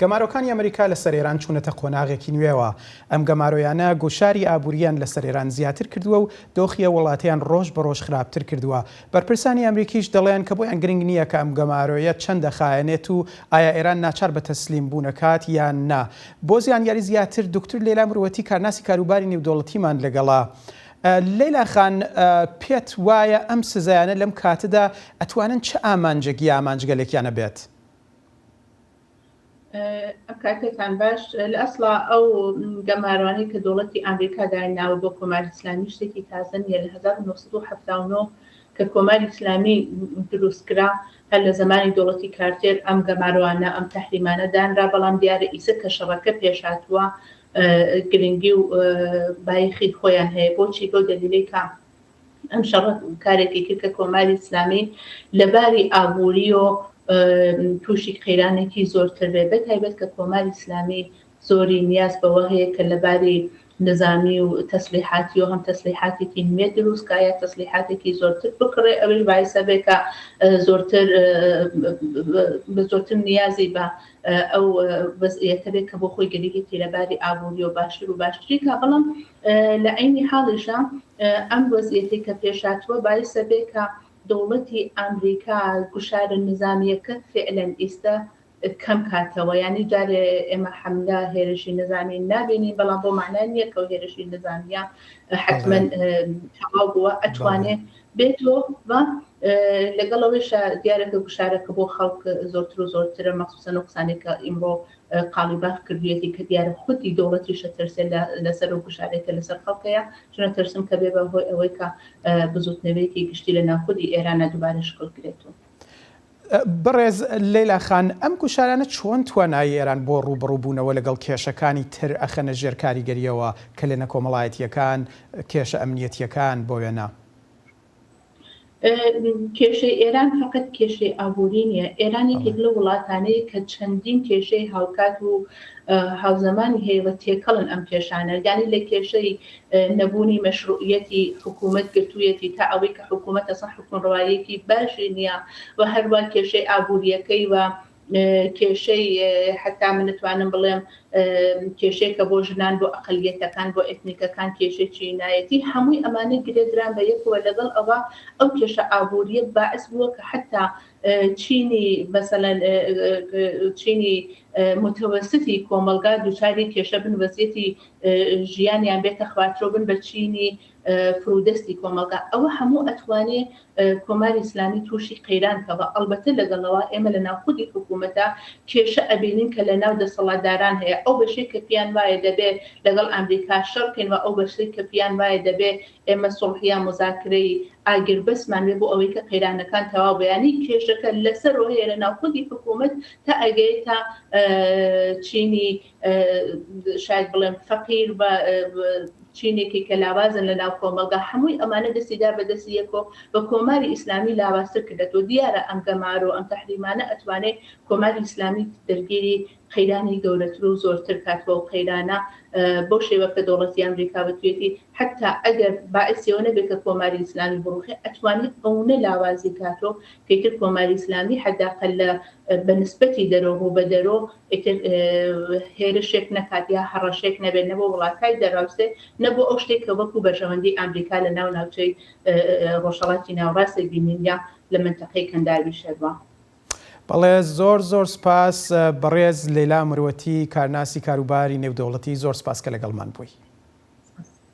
گەمارۆکانی ئەمریکا لەسەر ئێران چوونەتە قۆناغێکی نوێوە. ئەم گەمارۆیانە گوشاری ئابوورییان لەسەر ئێران زیاتر کردووە و دۆخی ئەو وڵاتەیان ڕۆژ بە ڕۆژ خراپتر کردووە. بەرپرسانی ئەمریکیش دەڵێن کە بۆیان گرنگ نییە کە ئەم گەمارۆیە چەند دەخایەنێت و ئایا ئێران ناچار بە تەسلیم بوون ئەکات یان نا. بۆ زیانیاری زیاتر دوکتور لەیلا مروەتی کارناسی کاروباری نێودەوڵەتیمان لەگەڵە. لەیلا خان پێت وایە ئەم سزایانە لەم کاتەدا ئەتوانن چ ئامانجێک یا ئامانجگەلێکیان هەبێت؟ ئەم کاتێکان باش لە ئەسڵا ئەو گەمارۆانەی کە دەوڵەتی ئامریکا دایناوە بۆ کۆماری ئیسلامی شتێکی تازە نییە لە 1979 کە کۆماری ئیسلامی دروست کرا هەر لە زمانی دەوڵەتی کارتێر ئەم گەمارۆانە ئەم تحریمانە دانرا بەڵام دیارە ئیسە کە شەڕەکە پێشهاتووە گرنگی و بایەخی خۆیان هەیە بۆچی بەو دەلیلەی کە ئەم شەڕە کارێکی کرد کە کۆماری ئیسلامی لە باری ئابووریەوە تووشی قەیرانێکی زۆرتر بێ بە تایبەت کە کۆماری ئیسلامی زۆری نیاز بەوە هەیە کە لە باری نظامی و تەسلیحاتی و هەم تەسلیحاتێکی نوێ دروست کا یا تەسلیحاتێکی زۆرتر بکڕێ ئەویش بایسە بێ کە زۆرتر زۆرتر نیازی بە ئەو وەزعیەتە بێ کە بۆ خۆی گەریگێتی لە باری ئابووری و باشتر و باشتری کا بەڵام لە عەینی حاڵیشا ئەم وەزعیەتەی کە پێشهاتووە بایسە بێ کە دەوڵەتی ئامریکا گوشارە نزامییەکە فعلەن ئیستە کەم کاتەوە یانی جارێ ئێمە حەملە هێرشی نزامی نابینین بەڵام بۆ مەعنا نییە کە هێرشی نزامیە حتمەن تەواو بووە ئەتوانێ بێتەوە و لەگەڵ ئەوەیشا دیارە کە گوشارەکە بۆ خەڵک زۆرتر و زۆرترە مەخسوسەن ئەو قسانەی کە ئیمڕۆ قاڵیباف کردوویەتی کە دیارە خودی دەوڵەتیش ئەترسێ لەسەر ئەو گوشارەی کە لەسەر خەڵک هەیە چون ئەترسم کە بێ بە هۆی ئەوەی کە بزووتنەوەیەکی گشتی لە ناوخودی ئێرانە دووبارە شکڵ گرێتەوە. بەڕێز لەیلا خان، ئەم گوشارانە چۆن توانایی ئێران بۆ ڕووبەڕووبوونەوە لەگەڵ کێشەکانی تر ئەخەنە ژێر کاریگەرییەوە، کەلێنە کۆمەڵایەتییەکان، کێشە ئەمنییەتییەکان، بۆ وێنە؟ کێشەی ئێران فەقەت کێشەی ئابووری نییە. ئێران یەکێک لەو وڵاتانەیە کە چەندین کێشەی هاوکات و هاوزەمانی هەیە و تێکەڵن ئەم کێشانە. یانی لە کێشەی نەبوونی مەشروعیەتی حکوومەت گرتوویەتی تا ئەوەی کە حکوومەت ئەسڵەن حوکمڕەواییەکی باشی نییە و هەروا کێشەی ئابوورییەکەی و کێشەی حەتا من دەتوانم بڵێم کێشەیەکە بۆ ژنان بۆ ئەقلیەتەکان بۆ ئێتنیکەکان کێشەی چینایەتی هەمووی ئەمانە گرێدران بە یەکەوە لەگەڵ ئەوە ئەو کێشە ئابووریە باعس بووە کە حەتا چینی مەسەلەن چینی متوسطی کۆمەڵگا دووچاری کێشە بن وەزیەتی ژیانیان بێتە خوارترەوە بن بە چینی فرودەستی کۆمەڵگا ئەوە هەموو ئەتوانێ کۆماری ئیسلامی تووشی قەیران کەوە ئەڵبەتە لەگەڵەوە ئێمە لە ناو خودی حکوومەتە کێشە ئەبینین کە لە ناو دەسەڵاتداران هەیە ئەو بەشەی کە پیان وایە دەبێ لەگەڵ ئامریکا شەڕ کەین و ئەو بەشەی کە پیان وایە دەبێ ئێمە سوڵح یا موزاکرەی ئاگربەسمان بێ بۆ ئەوەی کە قەیرانەکان تەواو بێ یانی کێشەکە لەسەرەوە هەیە لە ناو خودی حکوومەت تا ئەگەیتە چینی شاید بڵێم فەقیر و چینێکی کە لاوازن لە ناو کۆمەڵگا هەمووی ئەمانە دەستی دا بە دەستی یەکۆ و کۆماری ئیسلامی لاوازتر کردەوە دیارە ئەم گەمارۆ ئەم تەحریمانە ئەتوانێ کۆماری ئیسلامی دەرگیری قەیرانی گەورەتر و زۆرتر کاتوە و قەیرانە بەو شێوە کە دەوڵەتی ئەمریکا وتوێتی حتا ئەگەر باعثیەوە نەبێت کە کۆماری ئیسلامی بڕوخێ ئەتوانێت ئەونە لاوازی کاتۆ کە ئیتر کۆماری ئیسلامی حەداقل لە بە نسبەتی دەرۆ ڕوو بە دەرۆ ئیتر هێرشێک نەکات یا هەڕەشێک نەبێت نە بۆ وڵاتای دەراوسێ نە بۆ ئەو شتێک کە وەکو بەرژەوەندی ئامریکا لە ناو ناوچەی ڕۆژهەڵاتی ناوەڕاست بینین یا لە مەنتەقەی کەنداویش هەروا. بەڵێ زۆر زۆر سپاس بەڕێز لەیلا مروەتی کارناسی کاروباری نێودەوڵەتی زۆر سپاس کە لەگەڵمان بووی.